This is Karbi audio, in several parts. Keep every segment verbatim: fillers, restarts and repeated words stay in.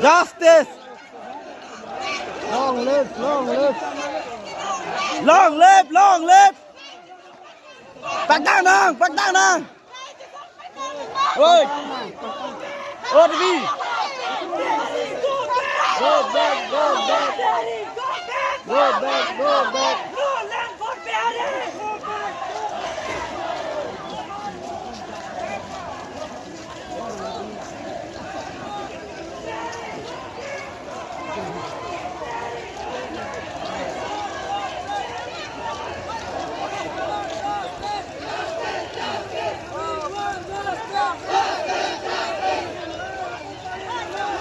Justice! Long live, long live! Long live, long live! Paktang nang, paktang nang! Oi! O T V! Go back, go back! Go back, go back!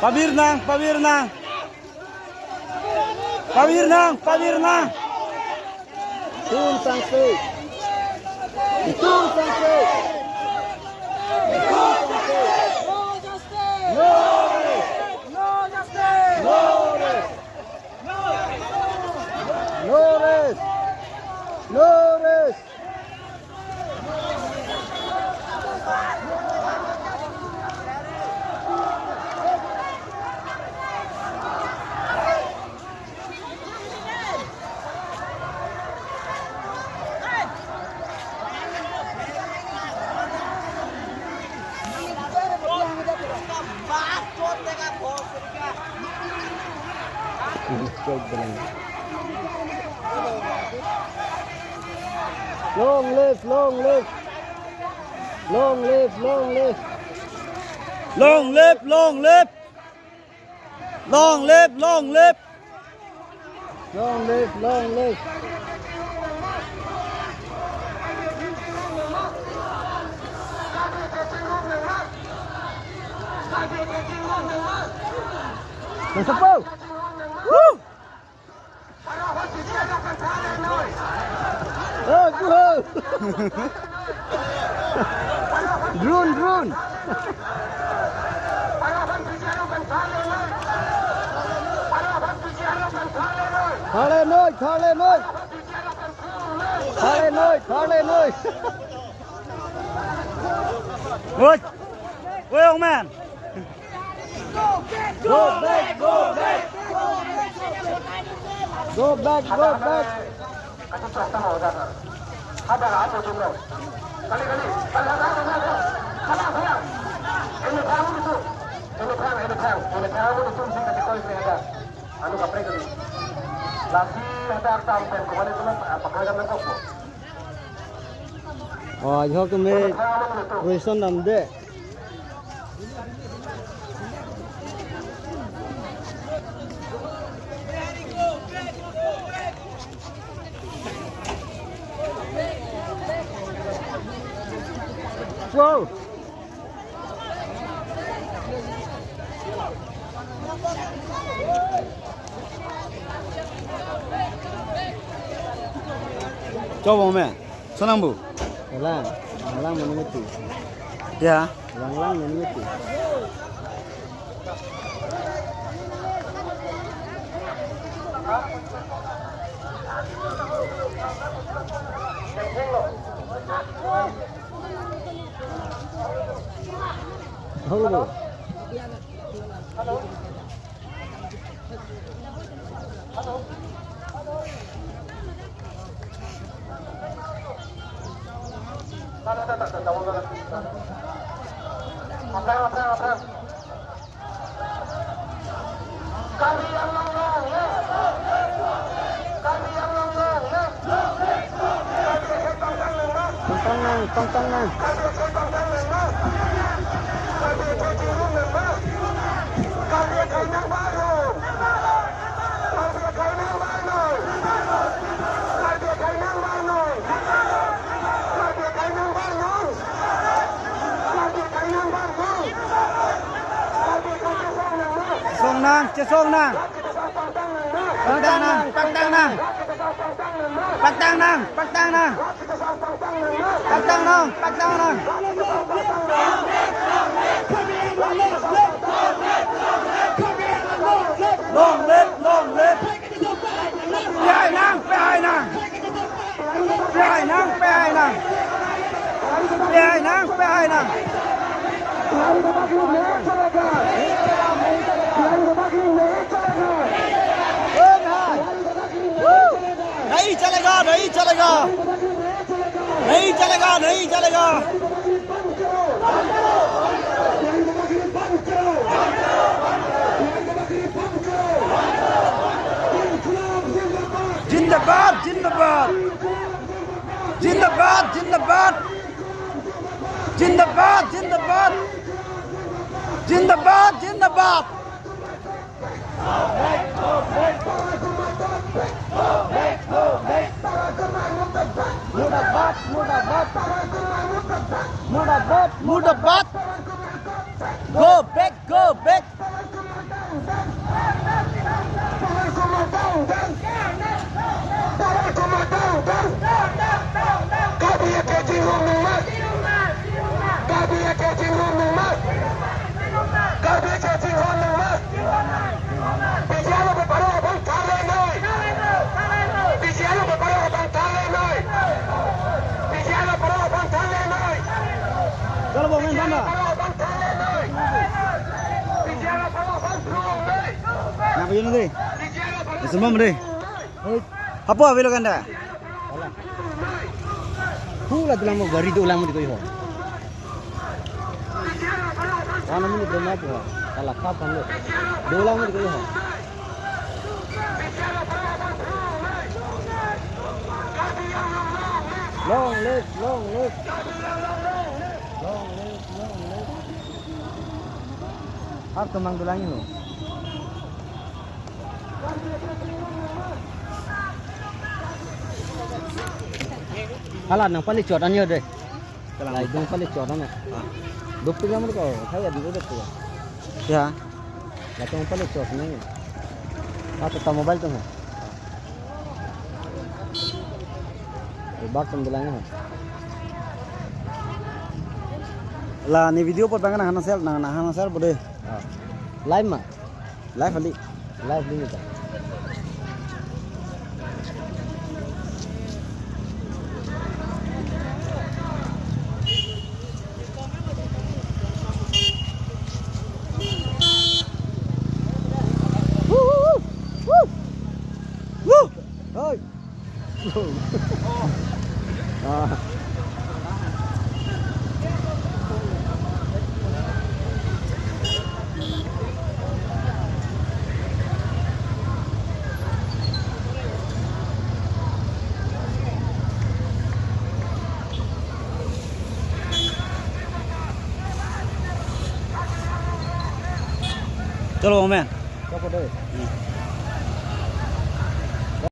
Pabirnang, pabirnang. Pabirnang, pabirnang. Itum sangse. Itum sangse. Itum sangse. No justice. No rest. No justice. No rest. No rest. No rest. Long live, long live. Long live, long live. Long live, long live. Long live, long live. Long live, long live. Nang sapo. Woo! Oh, go! Drone, drone! Thale noi, thale noi! Thale noi, thale noi! Oi! Oi, young man! Go back, go back. Go back, go back. Anu kaprek kali. Lasi ada akta ampen kumane cuma apa kau yang nangkok. Oh, jok me Roison namde. Wow. Coba me, senang bu. Lang, lang, lang, mana mati? Ya. Lang, lang, mana mati? Hello. Tongtong nang, tongtong nang. Chesong nang, chesong nang. Paktang nang, paktang nang. Paktang nang, paktang nang. Paktang nang, paktang nang. Long live, long live. Pehai nang, pehai nang. Pehai nang, pehai nang. Pehai nang, pehai nang. चलेगा, नहीं चलेगा, नहीं चलेगा, नहीं चलेगा। जिंदाबाद, जिंदाबाद, जिंदाबाद, जिंदाबाद, जिंदाबाद, जिंदाबाद, जिंदाबाद, जिंदाबाद। Murdabat, murdabat, murdabat, murdabat. Go back, go back. Kalau mau main sana. Napa yun deh? Semua deh. Apa avelo kanda? Hula tulang mo gari dolang mo di ko iho. Wana mo ni brema po. Kala kap kan lo. Dolang mo di ko iho. Long live, long live. Long live, long live. Har tumang dolang iho. Hala nang pali chot anyo deh. Kalang. Lai dong pali chot anyo. Ah. Duk tu lam ko, thai adi duk tu. Ya. Lai dong pali chot anyo. Ah, tu ta mobile tu hai. Eh, bak tum dolang hai. La ne video pot bang nang hana sel, nang, nang hana sel bode. Ah. Live ma. Live ali. Live ding ita. Woo, woo, woo, woo. Woo. Hoi. Ah. Chalo, man. Chalo, deh. Hmm.